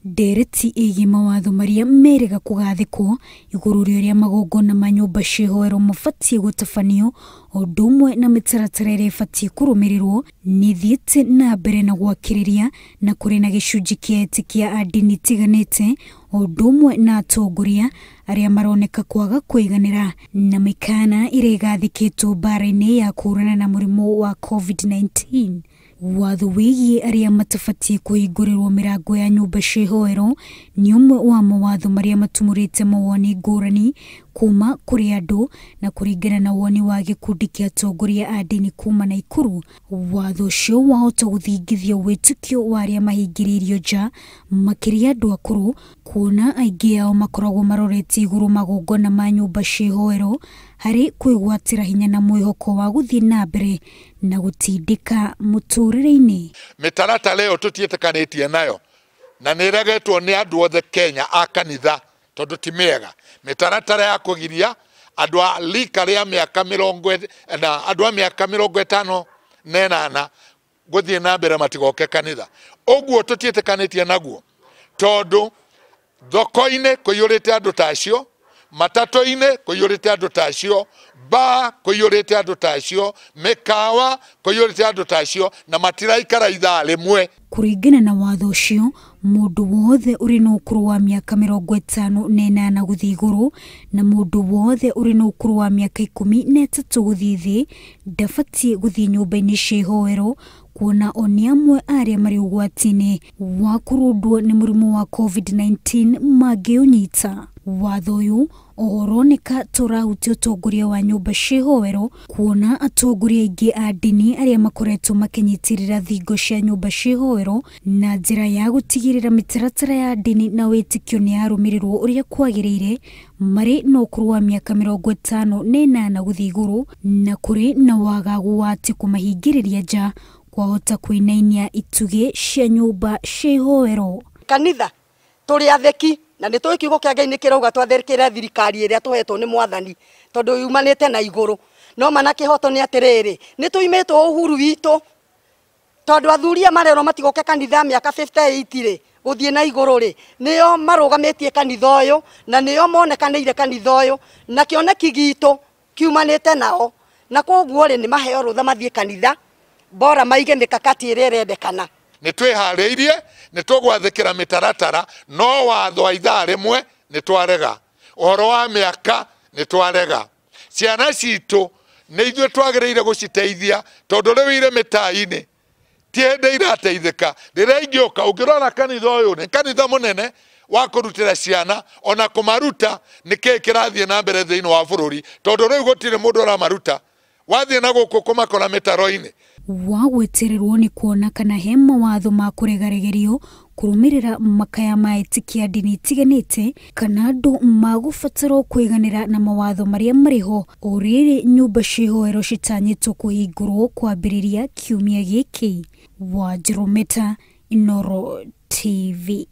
Ndereti ĩgiĩ mawatho marĩa merĩga kũgathĩkwo igũrũ rĩa ũrĩa magongona ma nyũmba cia ihoero mabatiĩ gũtabanio o ũndũ ũmwe na mĩtaratara ĩrĩa ĩbatiĩ kũrũmĩrĩrwo nĩ ĩthiĩte na mbere na gwakĩrĩria na kũrĩ na gĩcunjĩ kĩa etĩkia a ndini itiganĩte o ũndũ ũmwe na atongoria arĩa maroneka kwaga kũiganĩra na mĩkana ĩrĩa ĩgathĩkĩtwo mbara-inĩ ya kũhũrana na mũrimũ wa COVID-19. Watho wĩgiĩ arĩa matabatiĩ kũhingũrĩrwo mĩrango ya nyũmba cia ihoero nĩ ũmwe wa mawatho marĩa matumũrĩte mawoni ngũrani kuma kũrĩ andũ na kũringana na woni wa gĩkundi kĩa atongoria a ndini kuma Naikuru, watho ũcio wahota gũthingithia wĩtĩkio wa arĩa mahingĩrĩirio nja makĩria andũ akũrũ, kuona aingĩ ao makoragwo marorete igũrũ magongona ma nyũmba cia ihoero harĩ kwĩgwatĩra hinya na mwĩhoko wa gũthiĩ na mbere na gũtindĩka mũtũrĩre-inĩ. Mĩtaratara ĩyo tũtiĩtĩkanĩtie nayo na nĩ ĩregetwo nĩ andũ othe Kenya a kanitha tondũ ti mĩega. Mĩtaratara ya kũgiria andũ a rika rĩa mĩaka mĩrongo na andũ a mĩaka 58 gũthiĩ na mbere matigoke kanitha. Ũguo tũtiĩtĩkanĩtie naguo tondũ thoko-inĩ kũiyũrĩte andũ ta acio, matatũ-inĩ kũiyũrĩte andũ ta acio, baa kũiyũrĩte andũ ta acio, mĩkawa kũiyũrĩte andũ ta acio, na matiraikara ithaa rĩmwe. Kũringana na watho ũcio, mũndũ wothe ũrĩ na ũkũrũ wa mĩaka 58 gũthiĩ igũrũ na mũndũ wothe ũrĩ na ũkũrũ wa mĩaka 13 gũthiĩ thĩ ndabatiĩ gũthiĩ nyũmba-inĩ cia ihoero, kuona o nĩ amwe arĩa marĩ ũgwati-inĩ wa kũrũndwo nĩ mũrimũ wa COVID-19 mangĩũnyita. Watho ũyũ ũroneka ta ũrahutia ũtongoria wa nyũmba cia ihoero, kuona atongoria aingĩ a ndini arĩa makoretwo makĩnyitĩrĩra thingo cia nyũmba cia ihoero na njĩra ya gũtigĩrĩra mĩtaratara ya ndini na wĩtĩkio nĩ yarũmĩrĩrwo ũrĩa kwagĩrĩire marĩ na ũkũrũ wa mĩaka 58 gũthiĩ igũrũ, na kũrĩ na wagagu wa atĩ kũmahingĩrĩria nja kwahota kũinainia itugĩ cia nyũmba cia ihoero. Kanitha tũrĩ atheki na nĩ tũĩ kiugo kĩa Ngai nĩ kĩrauga twathĩkĩre thirikari ĩrĩa tũhetwo nĩ mwathani tondũ yumanĩte na igũrũ. No mana kĩhoto nĩ atĩrĩrĩ, nĩ tũimĩtwo uhuru witũ tondũ athuri aya marerwo matigoke kanitha mĩaka 58 rĩ gũthiĩ na igũrũ rĩ, nĩo marũgamĩtie kanitha ũyũ na nĩo monekanĩire kanitha ũyũ na kĩoneki gitũ kiumanĩte nao, na koguo rĩ nĩ maheo rũtha mathiĩ kanitha bora maige mĩkakati ĩrĩa ĩrendekana. Nĩ twĩharĩirie, nĩ tũgwathĩkĩra mĩtaratara, no watho wa ithaa rĩmwe nĩ twarega, ũhoro wa mĩaka nĩ twarega. Ciana citũ nĩ ithuĩ twagĩrĩire gũciteithia tondũ rĩu irĩ mĩtai-inĩ ti hĩndĩ irateithĩka. Rĩrĩa ingĩũka ũngĩrora kanitha ũyũ nĩ kanitha mũnene wa kũrutĩra ciana ona kũmaruta nĩkĩĩ kĩrathiĩ na mbere thĩinĩ wa bũrũri, tondũ rĩu gũtirĩ mũndũ ũramaruta, wathiĩ na gũkũ kũmakora mĩtaro-inĩ. Wa gwetererwo nĩ kuona kana he mawatho ma kũregaregerio kũrũmĩrĩra makaya ma etĩkia ndini itiganĩte kana andũ magũbatarwo kwĩganĩra na mawatho marĩa marĩ ho o rĩrĩ nyũmba cia ihoero citanyĩtwo kũhingũrwo kwambĩrĩria kiumia gĩkĩ. Wanjirũ Meta, Inooro TV.